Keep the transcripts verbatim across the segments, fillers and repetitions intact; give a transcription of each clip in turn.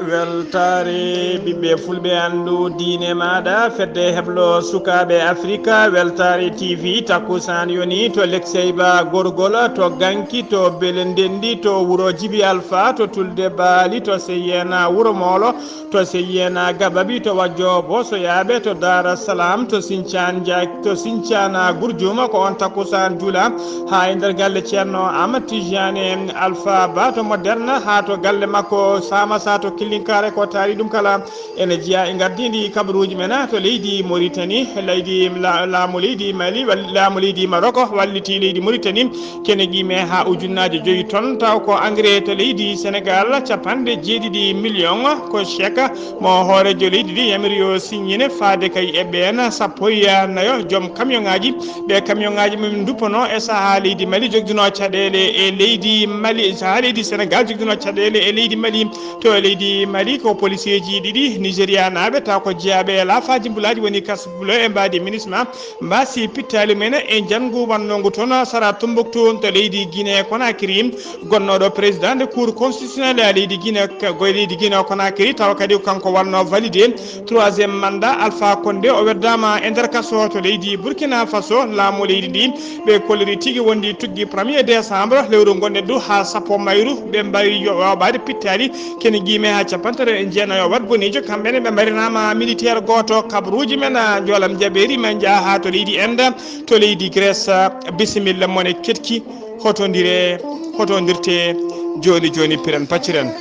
Weltaare ɓiɓɓe fulɓe, anndu diine maaɗa, fedde heblo sukaaɓe Afrika, Weltaare T V, takkusaan yoni to Lekseyba Gorgol, to Ganki, to Belendendi, to wuro Jibi Alfa, to Tulde Baali, to Seyena Wuro Moolo, to Seyena Gababi, to Wajjo Bosoyaaɓe, to Daara Salaam, to Sincaan Njaak, to Sincaan Gurjuma, ko on takkusaan juula haa e nder galle Ceerno Ahmad Tijani Alfa Ba to Moderne, haa to galle makko Samasa to Killinkaare, ko taari ɗum kala. Ene jeyaa e ngardiindi kabaruuji men to leydi Moritani, leydi la-, laamu leydi Mali, wal-, laamu leydi Maroko walliti leydi Moritani. Kene qiime haa ujunnaaje joyi ton, taw ko engrais to leydi Senegal, capanɗe jeeɗiɗi million, ko chèque mo hooreejo leydi ndi yamiri yo signine faade kay e ɓeen sappo e nayo joom camion ŋaaji. Ɓe camion ŋaaji mum duppono e sahaa leydi Mali jogdunoo caɗeele e leydi Mali, sahaa leydi Senegal jogdunoo caɗeele e leydi Mali. To leydi Mali ko poliseeji ɗiɗi Nigerianaaɓe, taw ko jeyaaɓe e laafaaji mbulaaji woni kas bulo e mbaadi minisma, mbaasi pittaali mum en e njanngu wannongu toon sara Tumbuktu to leydi Guinée Conakry. Gonnooɗo président de cour constitutionnel leydi Guinée, ko leydi Guinée Conakry, tawa kadi kanko wannoo validé troisième mandat Alpha Condé, o weddaama e nder kaso to leydi Burkina Faso. Laamu leydi ndi ɓe kolliri tigi wondi tuggi premier décembre lewru ngonɗen ndu haa sappo mayru, ɓe mbawi yo-, yooɓaade pittaali kene qiime haa capantato e jeenayo waɗ boniijo. Kamɓe ne ɓe mbarinaama militaire gooto. Kabaruuji men, a, Joolam Jabeeri, men njaha haa to leydi Inde, to leydi Grèce. Bisimilla mon e keɗki, hotondire, hotondirte, jooni jooni piren pacciren.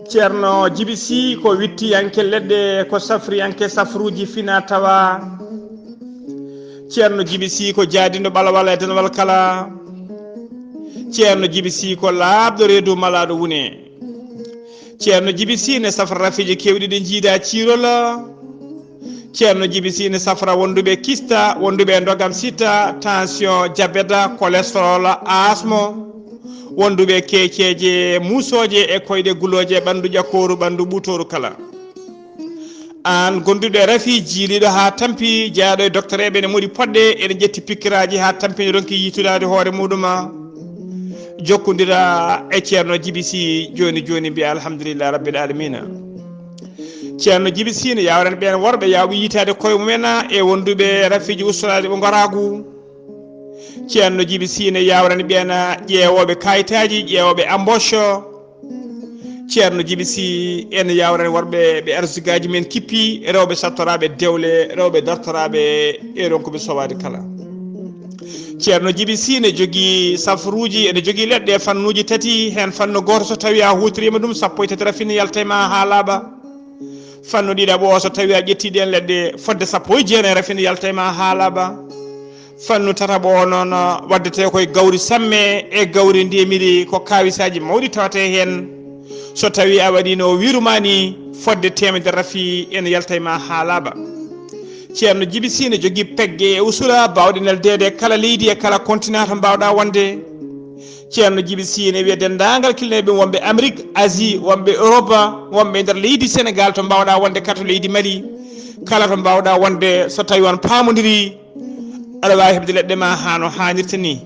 Ceerno Jibi Sih ko wittiyanke leɗɗe, ko safriyanke safruuji fina tawa. Ceerno Jibi Sih ko jaadindo ɓalawal e denwal kala. Ceerno Jibi Sih ko laaɓɗo reedu malaaɗo wune. Ceerno Jibi Sih ne safra rafiiji keewɗi ɗi njiida ciirol. Ceerno Jibi Sih ne safra wonduɓe kista, wonduɓe ndogam sita, tension, jabeta, cholestérol, asmo, wonduɓe keeceeje muusooje e koyɗe gulooje, ɓanndu ƴakkooru, ɓanndu ɓuutooru kala. Aan gonduɗo e rafi, jiiliiɗo haa tampi, jeyaaɗo e doktoreeɓe ene moɗi poɗɗe, ene ƴetti pikkiraaji haa tampi, ene ronki yiytudaade hoore muɗum. Jokkondira e Ceerno Jibi Sih jooni jooni, mbiya alhamdulillahi rabbil alamina. Ceerno Jibi Sih ne yawrani ɓeen worɓe yaawɓe yiytaade koye mumen e wonduɓe rafiiji ustoraaɗi ɓe ngoraagu. Ceerno Jibi Sih ne yawrani ɓeen ƴeewooɓe kayitaaji, ƴeewooɓe embauche. Ceerno Jibi Sih ene yawrani worɓe ɓe arsugaaji men kippi, rewɓe sattoraaɓe dewle, rewɓe dartoraaɓe e ronkuɓe sowaade kala. Ceerno Jibi Sih ne jogii safruuji, ene jogii leɗɗe fannuuji tati, heen fannu gooto so tawii a huutoriima ɗum, sappo e tati rafini yalta e ma haa laaɓa. Fannu ɗiɗaɓo o, so tawii a ƴettii ɗeen leɗɗe fodde sappo e jeenayi rafini yalta e ma haa laaɓa. Fannu tataɓo o noon, waɗdete koye gawri samme e gawri ndemiri, ko kaawisaaji mawɗi tawate heen. So tawii a waɗiino wiiru ma ni, fodde teemedere rafi ene yalta e ma haa laaɓa. Ceerno Jibi Sih ne jogii pegge e usula baawɗe neldeede kala leydi e kala continent to mbaawɗa wonde. Ceerno Jibi Sih ne wiya denndaangal kilneeɓe wonɓe Amérique, Asie, wonɓe Europe, wonɓe e nder leydi Sénégal to mbaawɗa wonde, kala to leydi Mali, kala to mbaawɗa wonde, so tawii on paamondiri, aɗa waawi heɓde leɗɗe ma haa no haanirta ni.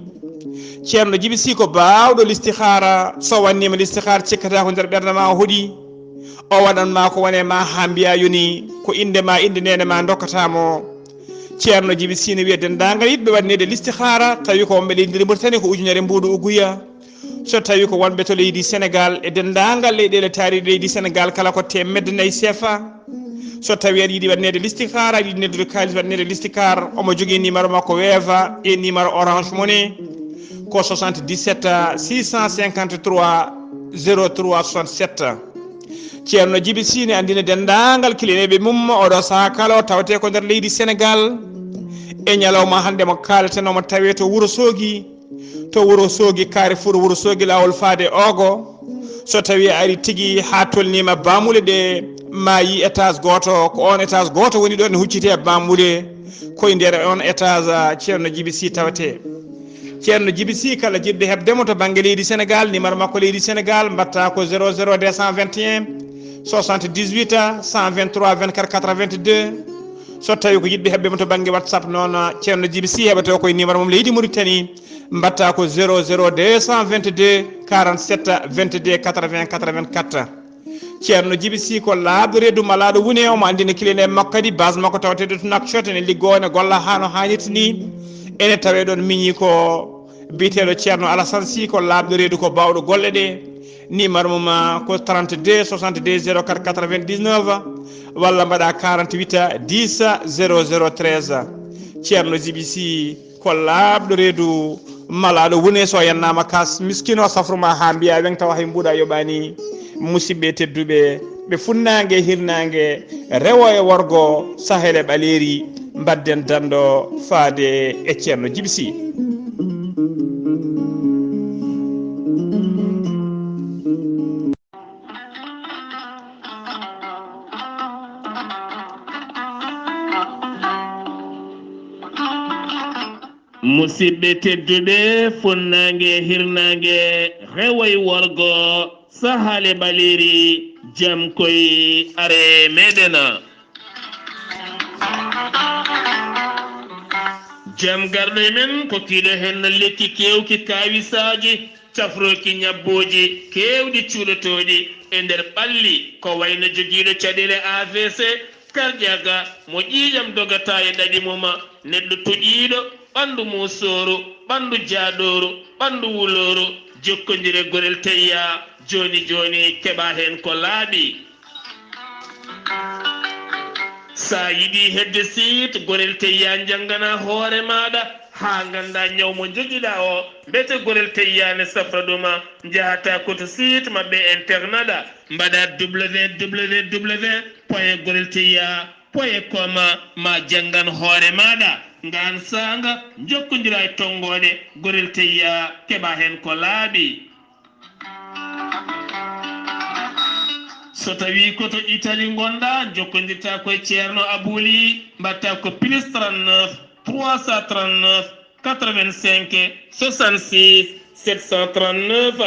Ceerno Jibi Sih ko baawɗo listihaara, so wanniima listihaara cikkata ko nder ɓernde ma o hoɗi, o waɗan ma ko wone ma haa mbiya yoni ko innde ma, innde neene ma ndokkata mo. Ceerno Jibi Sih ne wiya denndaangal yiɗɓe waɗneede listihaara, tawi ko wonɓe leydi nder Mauritanie ko ujunere mbuuɗu uguya. So tawii ko wonɓe to leydi Sénégal e denndaangal leyɗeele taariiɗe leydi Sénégal kala ko teemedde nayi sefa. So tawii aɗa yiɗi waɗneede listihaara, aɗa yiɗi noddude kaalis waɗneede listihaara, omo jogii numéro makko Wave e numéro Orange Money ko soixante-dix-sept six cent cinquante-trois zéro trois soixante-sept. Ceerno Jibi Sih ne anndina denndaangal kilineeɓe mum oɗo sahaa kala o tawetee ko nder leydi Sénégal. E ñalawma hannde mo kaaleten omo tawee to Wuro Soogi. To Wuro Soogi, Carrefour Wuro Soogi, laawol faade Ogo. So tawi a ari tigi haa tolniima Bamule ɗe, ma yi étage gooto, ko on étage gooto woni ɗon hucciti e Bamule. Koye nder on étage, ah, Ceerno Jibi Si tawete. Ceerno Jibi Si, kala jiɗɗo heɓde mo to bannge leydi Senegal, numéro makko leydi Senegal, mbatta ko zéro zéro deux cent vingt et un, soixante-dix-huit, cent vingt-trois, vingt-quatre quatre-vingt-deux. So tawi ko yiɗɓe heɓɓe mo to bannge WhatsApp noon, Ceerno Jibi Si heɓete koye numéro mum leydi Mauritanie, mbatta ko zéro zéro deux cent vingt-deux, quarante-sept, vingt-deux, quatre-vingts, quatre-vingt-quatre. Ceerno Jibi Si ko laaɓɗo reedu malaaɗo wune, omo anndina kilinee makko kadi, base makko tawateeɗo to Nouakchott, ene liggoo, ene golla haa no haanirta ni. Ene tawee ɗoon miñi ko biyeteeɗo Ceerno Alassane Si, ko laaɓɗo reedu, ko baawɗo golle ɗe. Numéro mum, ah, ko trente-deux soixante-deux zéro quatre quatre-vingt-dix-neuf, walla mbaɗa quarante-huit dix zéro zéro treize. Ceerno Jibi Si ko laaɓɗo reedu malaaɗo wune, so yannaama kas miskino safru ma haa mbiya weŋ tawa hay mbuuɗa yoɓaani. Musidɓe tedduɓe, ɓe funnaange, hirnaange, rewo e worgo, Sahel e ɓaleeri, mbadden danndo faade e Ceerno Jibi Si. Musidɓe tedduɓe, funnaange, hirnaange, rewo e worgo, Sahel e ɓaleeri, jam koy are meɗen. Jam garɗo e men, kokkiiɗo heen lekki keewki kaawisaaji, cafrooki ñabbooji keewɗi cuuɗotooɗi e nder ɓalli, ko wayno jogiiɗo caɗeele A V C, karjaaga, mo ƴiiƴam dogata e ɗaɗi mum, neɗɗo toƴiiɗo, ɓanndu muusooru, ɓanndu jaaɗooru, ɓanndu wulooru, jokkondire Gorel Teyya, jooni jooni keɓa heen ko laaɓi. Sa yiɗi hedde site Gorel Teyya, njanngana hoore maaɗa haa ngannda ñaw mo njogiɗa o, mbete Gorel Teyya ne safra ɗuma, njahata ko to site maɓɓe internet ɗa, mbaɗa W W W point gorel teyya point com, ma janngan hoore maaɗa. Ngaan saanga njokkondira e tonngoode Gorel Teyya, keɓa heen ko laaɓi. So tawi ko to Italie ngonɗa, jokkondirta koye Ceerno Abouli, mbatta ko plus trente-neuf trois cent trente-neuf quatre-vingt-cinq soixante-six sept cent trente-neuf.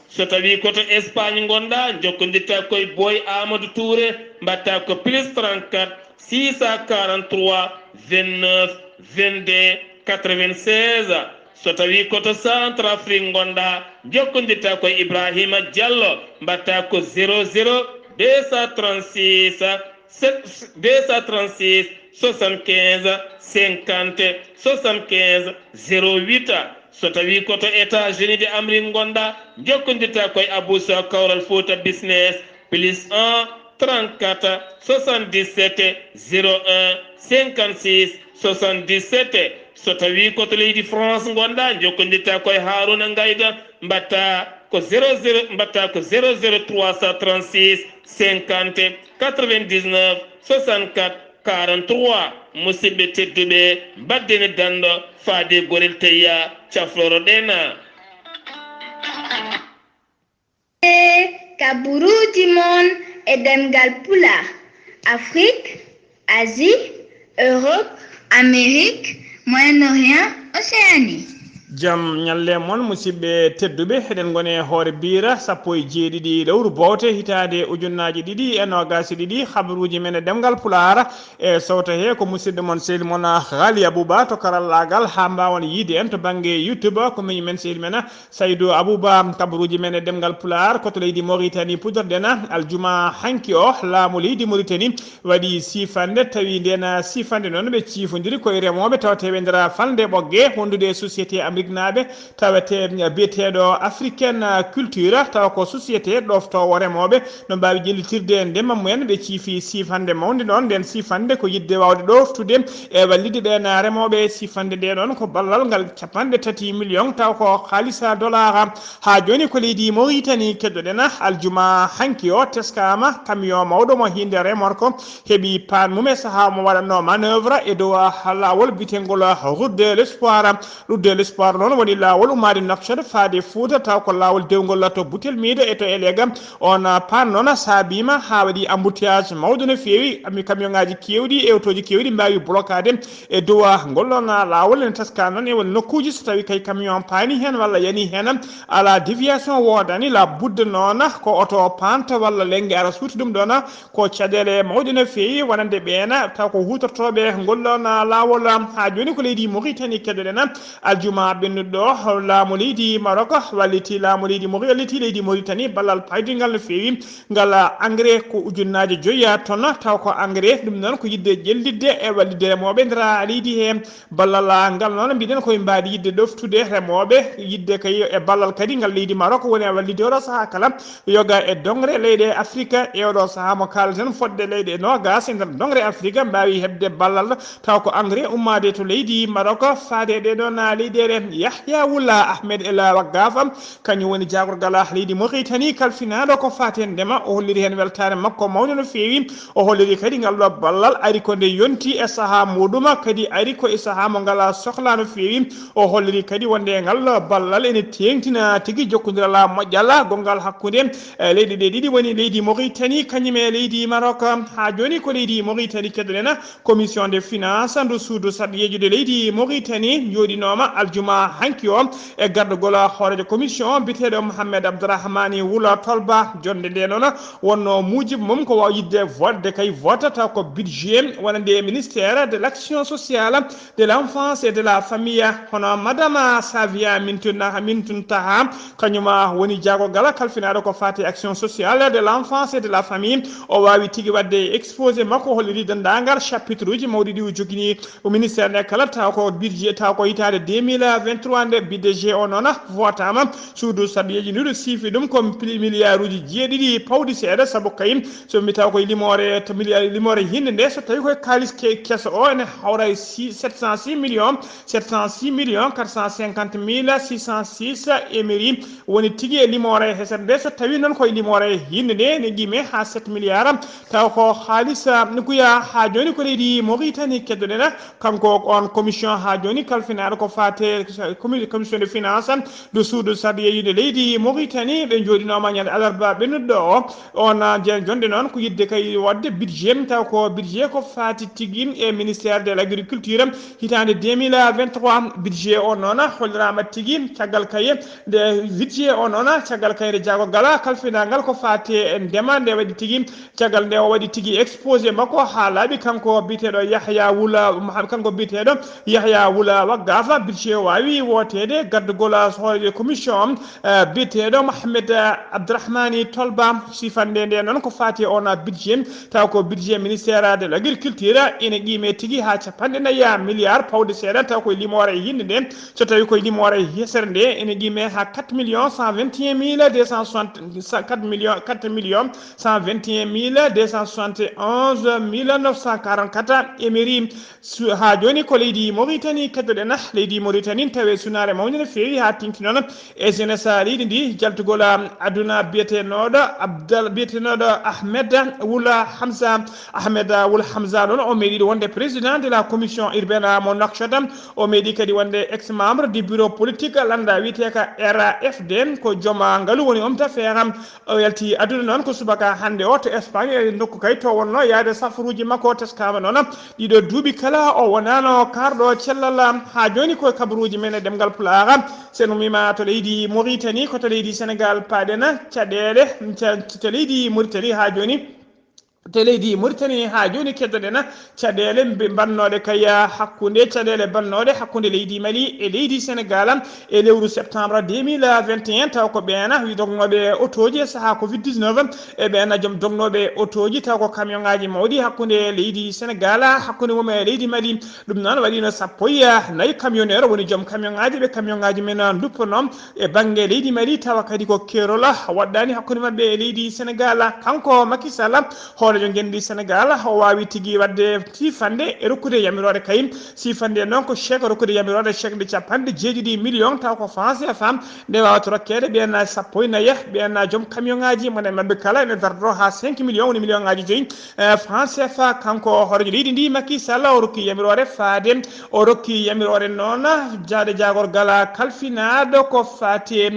So tawi ko to Espagne ngonɗa, jokkondirta koye Boy Amadou Touré, mbatta ko plus trente-quatre six cent quarante-trois vingt-neuf vingt-deux quatre-vingt-seize. So tawi ko to Centrafrique ngonɗa, jokkondirta koye Ibrahima Diallo, mbatta ko zéro zéro deux cent trente-six, deux cent trente-six soixante-quinze cinquante soixante-quinze zéro huit. So tawi ko to États-Unis de Amérique ngonɗa, jokkondirta koye Abou Sow Kawral Fouta Business, plus un trente-quatre soixante-dix-sept zéro un cinquante-six soixante-dix-sept. So tawi ko to leydi France ngonɗa, jokkondirta koye Haruna Ngayda, mbatta ko zéro zéro, mbatta ko zéro zéro trois cent trente-six cinquante quatre-vingt-dix-neuf soixante-quatre quarante-trois. Musidɓe tedduɓe, mbaddene danndo faade Gorel Teyya, cafroro ɗen. E kaburuuji mon e ɗemngal Pulaar, Afrik, Asie, Europe, Amérique, Moyen-Orient, Océanie. Jam ñalle mon, musidɓe tedduɓe. Eɗen ngoni e hoore biira sappo e jeeɗiɗi lewru bowte hitaande ujunnaaji ɗiɗi e noogaas e ɗiɗi. Habaruuji men e ɗemngal Pulaar e sowto he ko musidɗo mon, sehil mon, Ghali Abouba to karallaagal, haa mbaawon yiide en to bannge YouTube. Ko miñi men, sehil men, Saydou Abouba. Kabaruuji men e ɗemngal Pulaar ko to leydi Mauritanie puɗorɗen. Aljuma hanki o, laamu leydi Mauritanie waɗi siifannde, tawi ndeen siifannde noon ɓe ciifondiri koye remooɓe tawteeɓe nder falnde Ɓoggee, wondude e société amriknaaɓe tawetee biyeteeɗo African Culture, tawa ko société ɗoftoowo remooɓe no mbaawi ƴellitirde ndema mumen. Ɓe ciifi siifannde mawnde noon. Ndeen siifannde ko yiɗde waawde ɗoftude e wallitde ɓeen remooɓe. Siifannde nde noon ko ballal ngal capanɗe tati million, taw ko haalisa dollar. Haa jooni ko leydi Mauritanie keddoɗen. Aljuma hanki o, teskaama camion mawɗo mo hiinde remorque heɓi paan mum e sahaa mo waɗatnoo manœuvre e dow laawol biyetengol Route de l'Espoir. Route de l'Espoir Noon woni laawol ummaade Nouakchott faade Fuuta, taw ko laawol dewngol to Butel Miido e to Elega. On paan noon saabiima haa waɗi embouteillage mawɗo no feewi. Ami camion ngaaji keewɗi e otooji keewɗi mbaawi blokaade e dow ngol ɗoon laawol. Ene teskaa noon e won nokkuuji so tawii kay camion paani heen walla yanii heen, alaa déviation woodani. La budda noon ko oto paanta walla lennge ara suuta ɗum ɗoon. Ko caɗeele mawɗe no feewi wonande ɓeen taw ko huutortooɓe ngol ɗoon laawol. Haa jooni ko leydi Mauritanie keɗoɗen. Aljuma ɓennuɗo laamu leydi Maroc walliti laamu leydi Mauritanie, walliti leydi Mauritanie ballal paydingal no feewi. Ngal engrais ko ujunnaaje joyi tonnes, taw ko engrais ɗum noon ko yiɗde ƴellitde e wallitde remooɓe nder leydi he. Ballal ngal noon mbiɗen koye mbaadi yiɗde ɗoftude remooɓe, yiɗde kay e ballal kadi ngal leydi Maroc woni e wallitde oɗo sahaa kala yoga e dongre leyɗe Afrique. E oɗo sahaa mo kaaleten, fodde leyɗe noogas e nder dongre Afrique mbaawi heɓde ballal taw ko engrais ummaade to leydi Maroc faade e ɗee ɗoon leyɗeele. Yahya Wula Ahmed El Waggafa, kañum woni jaagorgal leydi Mauritanie kalfinaaɗo ko faati e ndema, o holliri heen weltaare makko mawnde no feewi. O holliri kadi ngal ɗo ballal ari ko nde yonti e sahaa muɗum, kadi ari ko e sahaa mo ngal sohlaa no feewi. O holliri kadi wonde ngal ɗo ballal ene teeŋtina tigi jokkondiral moƴƴal gonngal hakkunde e leyɗe ɗe ɗiɗi, woni leydi Mauritanie kañum e leydi Maroc. Haa jooni ko leydi Mauritanie keɗoɗen. Commission des finances ndu suudu sarɗiyeeji de leydi Mauritanie jooɗinooma aljuma hanki o e gardagol hooreejo commission biyeteeɗo Mohamed Abdourahmani Wula Tolba. Jonnde nde noon wonno muujiba mum ko wa-, yiɗde vote de kay vote taw ko budget wonande ministère de l'action sociale, de l'enfance et de la famille. Hono Madame Savia Mintuna, Mintuntaha, kañum woni jaagorgal kalfinaaɗo ko faati action sociale, de l'enfance et de la famille. O waawi tigi waɗde exposé makko, holliri denndaangal chapitre uji mawɗi ɗi o jogini o ministère nde kala, taw ko budget, taw ko hitaande deux mille vingt-trois nde budget o noon votaama. Suudu sarɗiyeeji ndu siifi ɗum ko pli-, milliard uji jeeɗiɗi pawɗi seeɗa, sabu kay so mi taw koye limoore, to milliard, limoore hinnde nde, so tawi koye kaalis ke-, keso o ene hawra e si-, sept cent six millions, sept cent six millions quatre cent cinquante mille six cent six émiri woni tigi e limoore hesere nde. So tawi noon koye limoore hinnde nde ne qime haa sept milliards, taw ko haalis, ah, nokuya. Haa jooni ko leydi Mauritanie keɗoɗen. Kanko on commission haa jooni kalfinaaɗo ko faate commi-, commission de finance de suudu sarɗiyeeji de leydi Mauritanie, ɓe jooɗinooma ñande alarba ɓennuɗo o. On, ah, jen-, jonde noon ko yiɗde kay waɗde budget, taw ko budget ko faati tigi e ministère de l'agriculture hitaande deux mille vingt-trois. Budget o noon holliraama tigi caggal kay nde budget o noon caggal kay nde jaagorgal kalfinaagal ko faati e ndema nde waɗi tigi. Caggal nde o waɗi tigi exposé makko haa laaɓi, kanko biyeteeɗo Yahya Wula, kanko biyeteeɗo Yahya Wula Waggafa, budget o waawi wooteede gardagol hooreejo commission, eh, biyeteeɗo Mohamed, eh, Abdourahmani Tolba. Sifande nde noon ko faati e on budget, taw ko budget ministère de l'agriculture, ene qime tigi haa capanɗe nayi milliards pawɗi seeɗa, taw koye limoore hinnde nde. So tawi koye limoore hesere nde, ene qime haa quatre millions cent vingt et un mille deux cent soixante, quatre millions, quatre millions cent vingt et un mille deux cent soixante et onze mille neuf cent quarante-quatre émiri. Su-, haa jooni ko leydi Mauritanie keɗoɗen. Leydi Mauritanie tawi sunaare mawde no feewi haa tinti noon e jeunesse leydi ndi, jaltugol aduna biyetenooɗo Abdal, biyetenooɗo Ahmed Wula Hamza. Ahmed Wula Hamza noon o meeɗi wonde président de la commission urbaine mo Nouakchott. O meeɗi kadi wonde ex membre du bureau politique lannda wiyetee ka R A F D, ko joom ngalu woni homme d'affaires. O yalti aduna noon ko subaka hannde o to Espagne, e nokku kay to wonno yaade safaruuji makko. Teskaama noon ɗiɗo duuɓi kala o wonaano kaarɗo cellal. Haa jooni ko e kabaruuji men e ɗemngal Pulaar. So en ummiima to leydi Mauritanie, ko to leydi Senegaal paaɗen. Caɗeele ca-, to leydi Mauritanie haa jooni, to leydi Mauritanie haa jooni keddoɗen caɗeele mbe-, mbannooɗe kay hakkunde, caɗeele mbannooɗe hakkunde leydi Mali e leydi Senegaal e lewru septembre deux mille vingt et un, taw ko ɓeen wi dognooɓe otooji e sahaa covid dix-neuf, e ɓeen joom dognooɓe otooji, taw ko camion ŋaaji mawɗi hakkunde leydi Senegaal, hakkunde mum e leydi Mali. Ɗum noon waɗiino sappo e nayi camionneur woni joom camion ŋaaji, ɓe camion ŋaaji men nduppanoo e bannge leydi Mali, tawa kadi ko keerol waɗɗaani hakkunde maɓɓe e leydi Senegaal. Kanko Macky Sall, hoore Rajo Ngenndi Senegal, o waawi tigi waɗde siifannde e rokkude yamiroore kay. Siifannde noon ko chèque, rokkude yamiroore chèque de capanɗe jeeɗiɗi million, taw ko franc C F A, nde wawata rokkeede ɓeen sappo e nayi, ɓeen joom camion ŋaaji, mo nen maɓɓe kala ene dardo haa cinq millions, woni million ŋaaji joyi, eh, franc C F A. Kanko hooreejo leydi ndi, Macky Sall, o rokki yamiroore faade, o rokki yamiroore noon jaade jaagorgal kalfinaaɗo ko faati,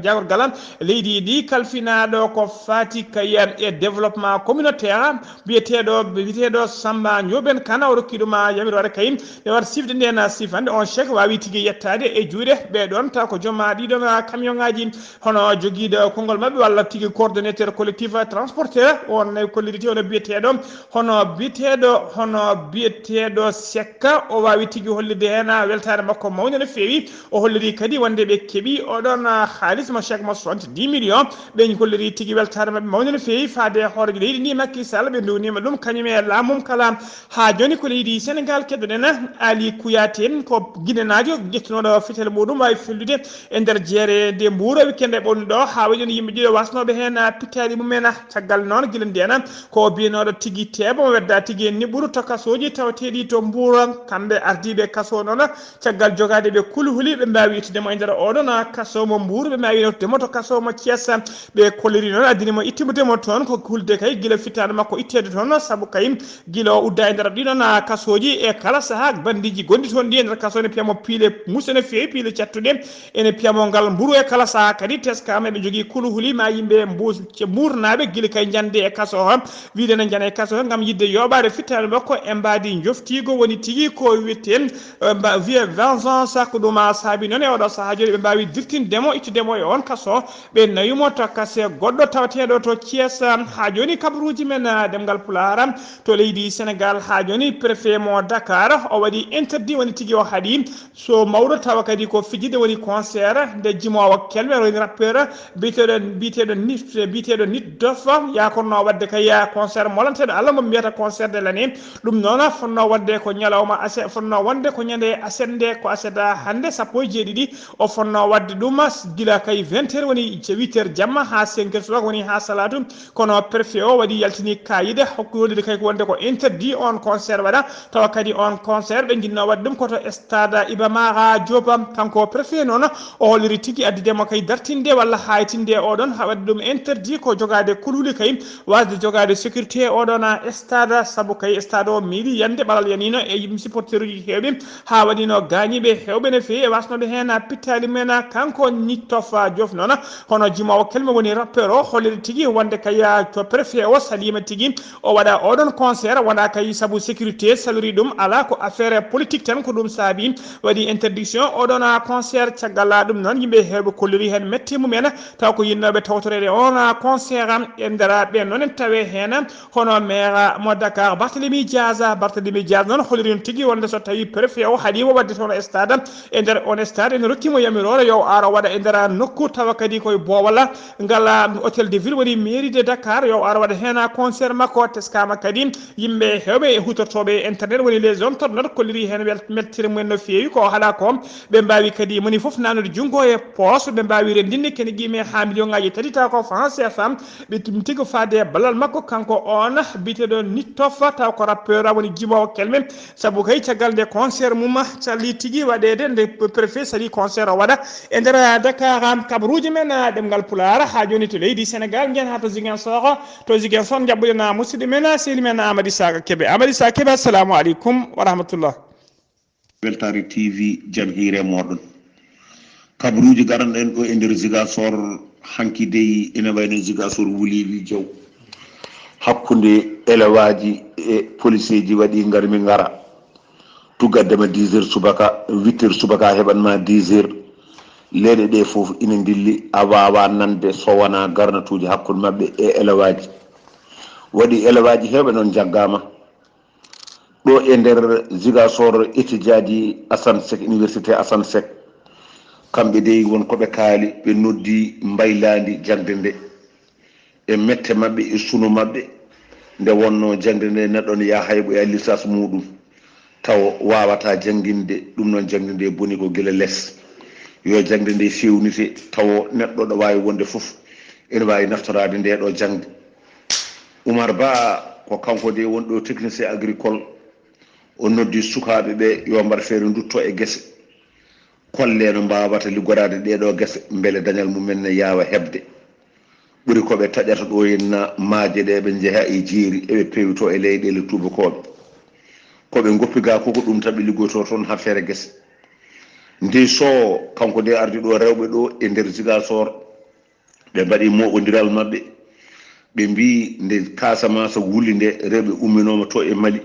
jaagorgal leydi ndi kalfinaaɗo ko faati kay e développement communautaire, biyeteeɗo, biyeteeɗo Samba Ndiobène Kane, o rokki ɗum yamiroore kay nde wata sifde ndeen sifannde. On chèque waawi tigi yettaade e juuɗe ɓee ɗoon, taw ko joom ɗii ɗoon camion ŋaaji, hono jogiiɗo konngol maɓɓe walla tigi coordonnateur collectif transporteur, on nayi kolliriti hono biyeteeɗo, hono biyeteeɗo, hono biyeteeɗo Sekka, o waawi tigi hollirde heen weltaare makko mawnde no feewi. O holliri kadi wonde ɓe keɓi oɗon, ah, haalis mo chèque mo soixante-dix millions. Ɓe kolliri tigi weltaare maɓɓe mawnde no feewi faade hooreejo leydi ndi, Macky Sall, ɓe nduwniima ɗum kañum e laamu mum kala. Haa jooni ko leydi Senegal keɗoɗen. Ali Kouyaté ko ginenaajo ƴettunooɗo fetel muɗum waawi fellude e nder jeere nde Mbuur weekend ɓonnuɗo, haa waɗi ɗon yimɓe ɗiɗo wasnooɓe heen pittaali mumen. Caggal noon, gila ndeen ko biyanooɗo tigi teeba mo wedda tigi e niɓɓuru to kasooji tawateeɗi to Mbuur, kamɓe ardiiɓe kasoo noon, caggal jogaade ɓe kulhuli, ɓe mbaawi ittude mo e nder oɗon kasoo mo Mbuur, ɓe mbaawi ittude mo to kasoo mo Thiès. Ɓe kolliri noon addini mo ittude mo toon ko hulde kay gila fittaandu makko itteede toon, sabu kay gila o udda e nder ɗiɗon kasooji e kala sahaa bandiiji gonɗi toon ɗi e nder kasoo ne piya mo piile muuse no feewi, piile cattuɗe. Ene piya mo ngal mburu e kala sahaa kadi teskaama eɓe njogii kulhuli ma yimɓe Mbuur, ce Mbuurnaaɓe gila kay njande e kasoo o, wiyde ne njana e kasoo o ngam yiɗde yooɓaade fittaandu makko e mbaadi njoftiigo woni tigi ko wiyetee, eh, mba-, wiyee vengeance. Ko ɗum, ah, saabi noon e oɗo sahaa jooni ɓe mbaawi dirtinde mo, ittude mo e oon kasoo. Ɓe nawi mo to kase goɗɗo tawateeɗo to Thiès. Haa jooni kabaruuji men, ah, ɗemngal Pulaar to leydi Senegal. Haa jooni préfet mo Dakar o waɗi interdit woni tigi o haɗi so mawɗo tawa kadi ko fijirde woni concert nde jimoowo kelme woni rappeur biyeteeɗo, biyeteeɗo Nit, biyeteeɗo Nit Dof, yakorno waɗde kay concert molanteeɗo Allah mo mbiyata concert de l'année. Ɗum noon fotnoo waɗde ko ñalawma ase-, fotnoo wonde ko ñande aset nde, ko aset hannde sappo e jeeɗiɗi. O fotnoo waɗde ɗum gila kay vingt heures woni huit heures jamma haa cinq heures subaka woni haa salaatu. Kono préfet o waɗi yaltini kaayide hokki hollude kay ko wonde ko interdit on concert waɗa. Tawa kadi on concert ɓe njinnoo waɗde ɗum ko to stade Iba Mar Diop. Kanko préfet noon o holliri tigi addude mo kay dartinde walla haytinde oɗon haa waɗde ɗum interdit ko jogaade kulhuli kay waasde jogaade sécurité e oɗon stade, sabu kay stade o miili yande ɓalal yaniino e yimɓe supporteruuji heewɓe, haa waɗiino gaañiiɓe heewɓe no feewi e waasnooɓe heen pittaali mumen. Kanko Nit Dof noon, hono jimoowo kelme woni rappeur o, holliri tigi wonde kay to préfet o saliima tigi o waɗa oɗon concert, wonaa kay sabu sécurité salori ɗum, alaa, ko affaire politique tan, ko ɗum saabi waɗi interdiction oɗon concert. Caggal ɗum noon, yimɓe heewɓe kolliri heen mette mumen, taw ko yinnooɓe tawtoreede on concert. E nder ɓeen noon en tawi heen hono maire mo Dakar, Barthélémy Dias. Barthélémy Dias noon holliri tigi wonde so tawi préfet o haɗiima waɗde toon stade, e nder on stade ene rokkiimo yamiroore yo o ar o waɗa e nder nokku tawa kadi koye boowal ngal, ah, hôtel de ville woni mairie de Dakar, yo o ar o waɗa heen concert makko. Teskaama kadi yimɓe heewɓe e huutortooɓe e internet woni les internautes kolliri heen wel-, mettere mumen no feewi ko o haɗa ko. Ɓe mbaawi kadi moni fof nanude junngo e poos, ɓe mbaawi renndinde kene qiime haa million ŋaaji tati taw ko franc C F A. Ɓe tum tigi faade e ballal makko kanko on biyeteeɗo Nit Dof, taw ko rappeur woni jimoowo kelme. Sabu kay caggal nde concert mum calli tigi waɗeede, nde préfet sali concert o waɗa e nder Dakar, kabaruuji men ɗemngal Pulaar haa jooni to leydi Senegal, njiyen haa to Ziguinchor. To Ziguinchor njaɓɓuɗen musidɗo men, sehli men Amady Saka Kebe. Amady Saka Kebe, assalamu aleykum wa rahmatullah. Weltaare T V, jam hiire mooɗon. Kabaruuji garanɗo en ɗo e nder Ziguinchor, hanki dey ene wayno Ziguinchor wuliiɓi jaw. Hakkunde elewaaji e poliseeji waɗi ngar mi ngara. Tuggadde ma dix heures subaka, huit heures subaka heɓan ma dix heures. Leeɗe ɗe fof ina ndilli, a waawa nande so wonaa garnatuuji hakkunde maɓɓe e elewaaji. Waɗi elewaaji heewɓe noon njaggaama. Ɗo e nder Ziguinchor, étudiant ji Assane Seck, université Assane Seck, kamɓe dey won ko ɓe kaali, ɓe noddi mbaylaandi jaŋde nde. E mette maɓɓe, e suno maɓɓe, nde wonno jaŋde nde neɗɗo ne yaha hayɓoya licence muɗum, taw wawata jannginde, ɗum noon jaŋde nde boni ko gila les. Yo jaŋde nde fewnite, tawo neɗɗo ɗo wawi wonde fof ene wawi naftorade nde ɗo jaŋde. Umar Ba, ko kanko de woni ɗo technicien agricole. O noddi sukaaɓe ɓe yo mbaɗ feere, ndutto e gese, kolle no mbaawata liggoraade ɗee ɗoo gese, mbele dañal mumen ne yaawa heɓde. Ɓuri ko ɓe taƴata ɗo henna maaje ɗe, ɓe njeha e jeeri, eɓe peewitoo e leyɗeele tuubakooɓe. Ko ɓe ngoppi gaa ko, ko ɗum tan ɓe liggoytoo toon, haa feere gese. Ndey Soo, kanko de ardi ɗo rewɓe ɗo e nder Ziguinchor, ɓe mbaɗi mooɓondiral maɓɓe. Ɓe mbii nde Casamance wuli nde, rewɓe umminooma to e Mali,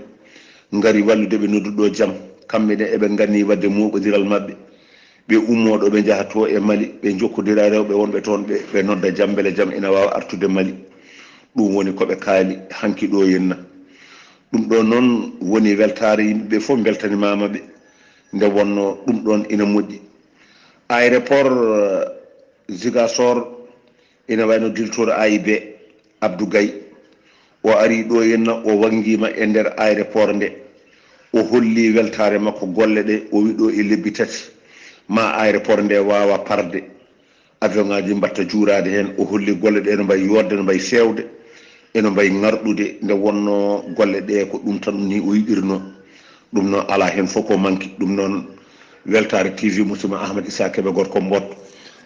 ngari wallude ɓe, nodduɗo jam. Kamɓe ne eɓe nganni waɗde mooɓondiral maɓɓe. Ɓe ummoo ɗo, ɓe njaha to e Mali, ɓe njokkondira rewɓe wonɓe toon ɓe, ɓe nodda jam, mbele jam ina waawa artude Mali. Ɗum woni ko ɓe kaali hanki ɗo henna. Ɗum ɗo noon woni weltaare, yimɓe ɓe fof mbeltanimaama ɓe. Nde wonnoo ɗum ɗoon ina moƴƴi. Aéroport, eh, Ziguinchor, ina wayno directeur A I B, Abdou Gaye, o ari ɗo henna, o wanngiima e nder aéroport nde. O holli weltaare makko golle ɗe, o wi ɗo e lebbi tati, ma aéroport nde waawa parde. Avion ŋaaji mbaɗta juuraade heen. O holli golle ɗe no mbayi yooɗde, no mbayi feewde, eno mbayi ŋarɗude. Nde wonnoo golle ɗe ko ɗum tan ni o yiɗirnoo. Ɗum noon, alaa heen fof ko manki. Ɗum noon, Weltaare T V, musidɗo Ahmed Issa Kébé, gorko Mbot,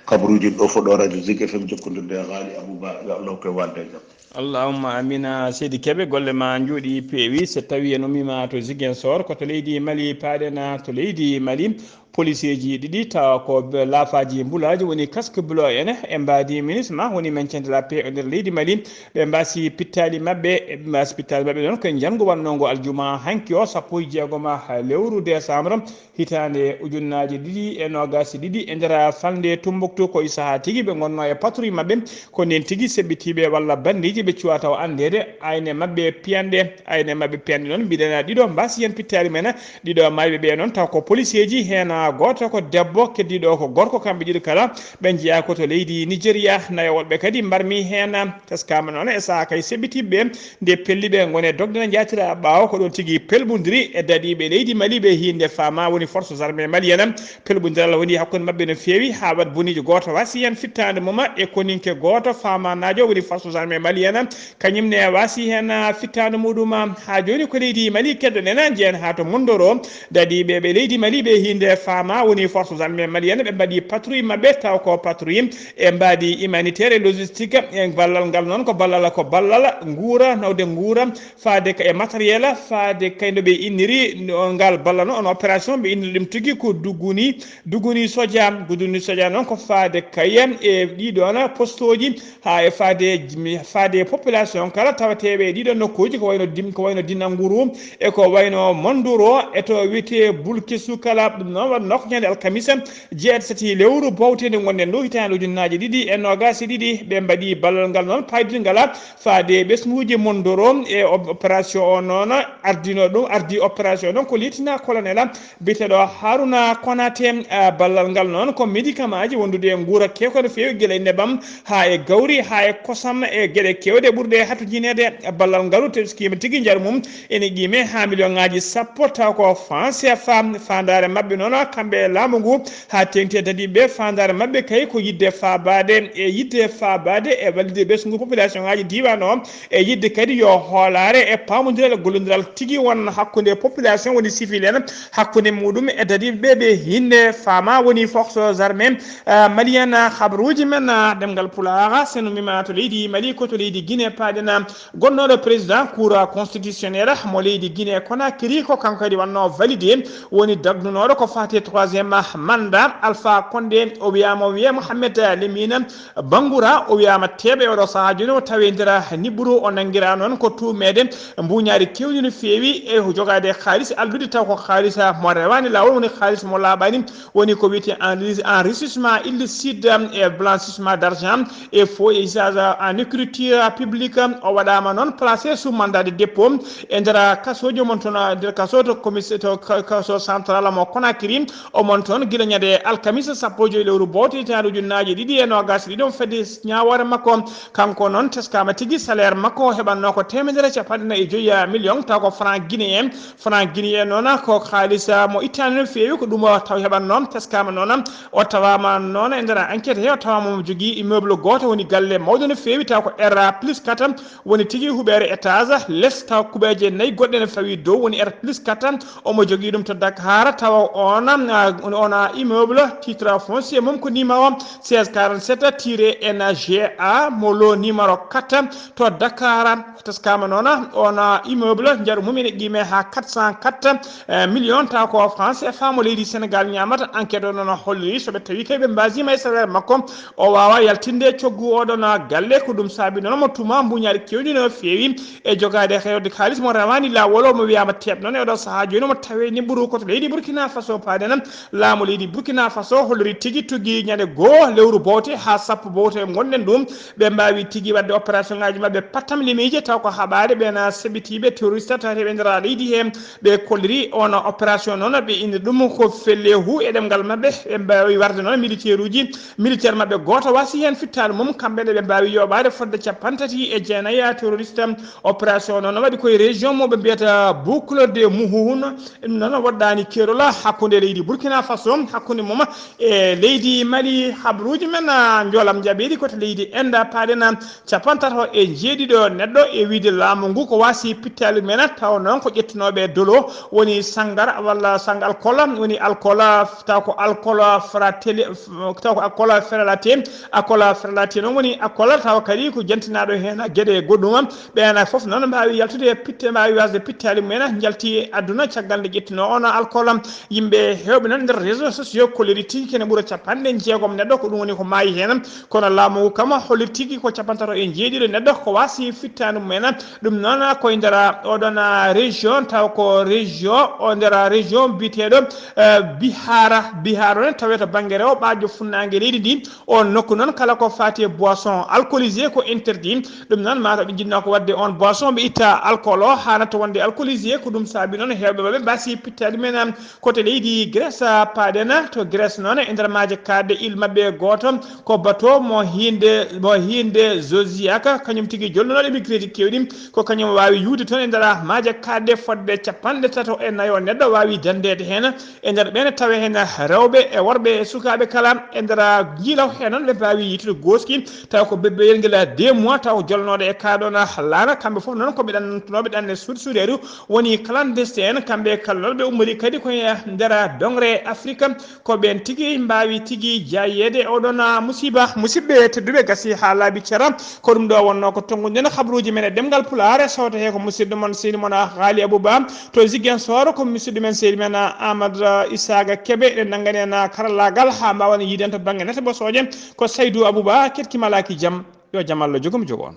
kabaruuji ɗo fof ɗo Radio Zik F M, jokkondirde e Ghali Abou Ba. Yo Allah hokku en waalde e jam. Allahumma amina. Seydi Kébé, golle ma njooɗi, peewi. So tawi en ummiima to Ziguinchor, ko to leydi Mali paaɗen, to leydi Mali, poliseeji ɗiɗi tawa ko be-, laafaaji mbulaaji, woni casque bleu en, e mbaadi MINUSMA, woni maintien de la paix e nder leydi Mali. Ɓe mbaasi pittaali maɓɓe, ɓe mbaasi pittaali maɓɓe noon ko e njanngu wonnoo ngo aljuma hanki o, sappo e jeegom lewru décembre, hitaande ujunnaaje ɗiɗi e noogaas e ɗiɗi, e nder falnde Tumbuktu. Ko e sahaa tigi ɓe ngonnoo e patrouille maɓɓe, ko ndeen tigi seɓɓitiiɓe walla banndiiji ɓe cuwaa taw anndeede ayne maɓɓe piyanɗe. Ayne maɓɓe piyanɗe noon, mbiɗen ɗiɗo mbaasi heen pittaali men, ɗiɗo maayɓe ɓe noon taw ko poliseeji, heen gooto ko debbo, keddiiɗo ko gorko. Kamɓe ɗiɗo kala ɓe njeyaa ko to leydi Nigeria. Nayo woɗɓe kadi mbarmi heen, teskaama noon e sahaa kay seɓɓitiiɓe ɓe, nde pelli ɓe ngone dogde na njaatira ɓaawo. Ko ɗoon tigi pelɓondiri e dadiiɓe leydi Mali ɓe, hiinde faama woni forces armées maliennes. Pelɓondiral woni hakkunde maɓɓe no feewi, haa waɗ boniijo gooto waasi heen fittaande mum e koninke gooto faamaanaajo woni forces armées maliennes. Kañum ne waasi heen, ah, fittaandu muɗum. Haa jooni ko leydi Mali keddoɗen, njeyen haa to Mondoro. Dadiiɓe ɓe leydi Mali ɓe hiinde faama woni forces armées maliennes, ɓe mbaɗi patrouille maɓɓe, taw ko patrouille e mbaadi humanitaire et logistique. E ballal ngal noon ko ballal, ko ballal nguura, nawde nguura, faade ka e matériel, faade kay no ɓe inniri on ngal ballal noon, on opération ɓe inniri ɗum tigi ko Duguni, Duguni Soja. Duguni Soja noon ko faade kay e ɗiɗon postooji, haa e faade, faade population kala tawateeɓe e ɗiɗo nokkuuji, ko wayno Dim-, ko wayno Dinanguru e ko wayno Monduro, e to wiyetee Bulkisu kala. Ɗum noon waɗnoo ko ñande alkamisa, jeetati lewru bowte nde ngonɗen ɗo, hitaande ujunnaaji ɗiɗi e noogaas e ɗiɗi. Ɓe mbaɗi ballal ngal noon paydingal faade ɓesnguuji Mondoro e op-, opération o noon ardino ɗum, ardi opération noon ko lieutenant colonel biyeteeɗo Haruna Konate. Ah, ballal ngal noon ko médicament ji wondude e nguura keewka no feewi, gila e nebam haa e gawri, haa e kosam, e geɗe keewɗe ɓurɗe hattojineede. Ballal ngalu teskiima tigi, njaru mum ene qiime haa million ŋaaji sappo, taw ko franc C F A. Faandaare maɓɓe noon, kamɓe e laamu ngu, haa teeŋti e dadiiɓe, faandaare maɓɓe kay ko yiɗde faabaade, e yiɗde faabaade e wallitde ɓesngu population ŋaaji diiwaan o, e yiɗde kadi yo hoolaare e paamondiral e gollondiral tigi won hakkunde population woni civil en, hakkunde muɗum e dadiiɓe ɓe, ɓe hiinde faama woni forces armées, ah, maliennes. Habaruuji men, ah, ɗemngal Pulaar, so en ummiima to leydi Mali, ko to leydi Guinée paaɗen. Gonnooɗo président cour constitutionnel mo leydi Guinée Conakry, ko kanko kadi wannoo validé, woni dagnunooɗo ko faati e troisième mandat Alpha Condé. O wiyaama, o wiyee Mohamed Lamine Bangoura, o wiyaama teeɓe oɗo sahaa jooni o tawi e nder niɓɓuru, o nanngiraa noon ko tuumeede mbuuñaari keewndi no feewi e jogaade kaalis allude taw ko kaalis mo rewaani laawol, woni kaalis mo laaɓaani, woni ko wiyetee enri-, enrichissement illicite e blanchissement d'argent e faux et usage en écriture publique. O waɗaama noon placé sous mandat de dépôt e nder kasooji mon toon, nder kaso to commissaire, to ka-, kaso central mo Conakry. Omon toon gila ñande alkamisa sappo e joyi lewru bowte hitaande ujunnaaje ɗiɗi e noogaas e ɗiɗi, on fedde ñaawoore makko. Kanko noon teskaama tigi, salaire makko o heɓatnoo ko teemedere e capanɗe nayi e joyi million, taw ko franc guinéen. Franc guinéen noon ko kaalis, ah, mo ittaani no feewi, ko ɗum o taw heɓatnoo. Teskaama noon o tawaama noon e nder enquête he, o tawaama mo jogii immeuble gooto, woni galle mawɗo no feewi, taw ko R plus quatre, woni tigi huɓeere étage, les taw kuɓeeje nayi goɗɗe ne fawi dow, woni R plus quatre. Omo jogii ɗum to Dakar, tawa on, ah, on immeuble titre foncier mum ko numéro seize quarante-sept tiret N G A, mo lo numéro quatre to Dakar. Teskaama noon on immeuble, njaru mum ene qiime haa quatre cent quatre, eh, million, taw ko franc C F A mo leydi Sénégal ñaamata. Enquête o noon holliri, so ɓe tawi kay ɓe mbaasiima e salaire makko, o waawa yaltinde coggu oɗon galle. Ko ɗum saabi noon mo tuma mbuñaari kewndi no feewi e jogaade hewde kaalis mo rewaani laawol. Omo wiyaama teeɓ noon e oɗo sahaa jooni, omo tawee ni ɓuru ko to leydi Burkina Faso. Paaden laamu leydi Burkina Faso holliri tigi tugi ñande goo lewru bowte haa sappo bowte ngonɗen ɗum, ɓe mbaawi tigi waɗde opération ŋaaji maɓɓe pattam limiiji, taw ko haɓaade ɓeen seɓitiiɓe terroriste tawateeɓe e nder leydi he. Ɓe kolliri on opération noon, ɓe inni ɗum ko Felehu e ɗemngal maɓɓe. Ɓe mbaawi warde noon militaire uji, militaire maɓɓe gooto wasi heen fittaandu mum. Kamɓe ne ɓe mbaawi yooɓaade fodde capanɗe tati e jeenayi terroriste. Opération noon waɗi koye région mo ɓe mbiyata Boucle de Mouhoun. Ɗum noon waɗɗaani keerol hakkunde leydi Burkina Faso, hakkunde mum e leydi Mali. Habruuji men, ah, njoolam njaɓeeɗi ko to leydi Inde, paaɗen capanɗe tato e jeeɗiɗo neɗɗo e wiyde laamu ngu ko wasi pittaali men, taw noon ko ƴettunooɓe dolo, woni sangar walla sang alcool, woni alcool, taw ko alcool fratelli, taw ko alcool frelaté, alcool frelaté noon woni alcool taw kadi ko jantinaaɗo heen geɗe goɗɗum. Ɓeen fof noon mbaawi yaltude e pitte, mbaawi wasde pittaali mumen njalti e aduna caggal nde ƴettunoo on alcool. Yimɓe heewɓe noon nder réseaux sociaux kolliri tigi kene ɓura capanɗe jeegom neɗɗo, ko ɗum woni ko maayi heen. Kono laamu ngu kam holliri tigi ko capanɗe tato e jeeɗiɗo neɗɗo ko wasi fittaandu mumen. Ɗum noon koye nder oɗon région, taw ko région, o nder région biyeteeɗo, eh, Bihara. Bihara ne tawee to bannge rewo ɓaajo funnaange leydi ndi. On nokku noon kala ko faati e boisson alcoolisé ko interdit. Ɗum noon mataw ɓe njiɗno ko waɗde on boisson ɓe itta alcool o haanata wonde alcoolisé. Ko ɗum saabi noon heewɓe maɓɓe mbasi pittaali men, am, koto leydi Grèce, ah, paaɗen to Grèce noon e nder maaje kaaɗɗe, il maɓɓe gooto ko bateau mo hiinde, mo hiinde Zodiac, kañum tigi jolnunooɗo migré ji keewɗi, ko kañum waawi yuwde toon e nder maaje kaaɗɗe fodde capanɗe tato e nayo neɗɗo waawi danndeede heen. E nder ɓeen tawa heen rewɓe e worɓe e sukaaɓe kala e nder njiilaw heen noon ɓe mbaawi yiytude gooski, taw ko bebbeyel ngel deux mois taw jolnooɗo e kaa ɗoon laana. Kamɓe fof noon ko ɓe ɗanntunooɓe ɗanne suuɗi suuɗeeru, woni clandestin en. Kamɓe kala noon ɓe ummori kadi ko e nder doŋre Afrique. Ko ɓeen tigi mbaawi tigi jaayeede oɗon musiba. Musidɓe tedduɓe, gasi haa laaɓi cara. Ko ɗum ɗo wonnoo ko tonngude nden habruuji men e ɗemngal Pulaar. Sooto he ko musidɗo mon seydi mon Haali Abouba to Ziguinchor, ko musidɗo men seydi men Amadou Isaaga Kebe. Eɗen nanngani en karallaagal haa mbaawen yiiden to bannge nete bosooje. Ko Saydou Abouba ketki malaaki jam. Yo jam Allah jogo mi jogo on.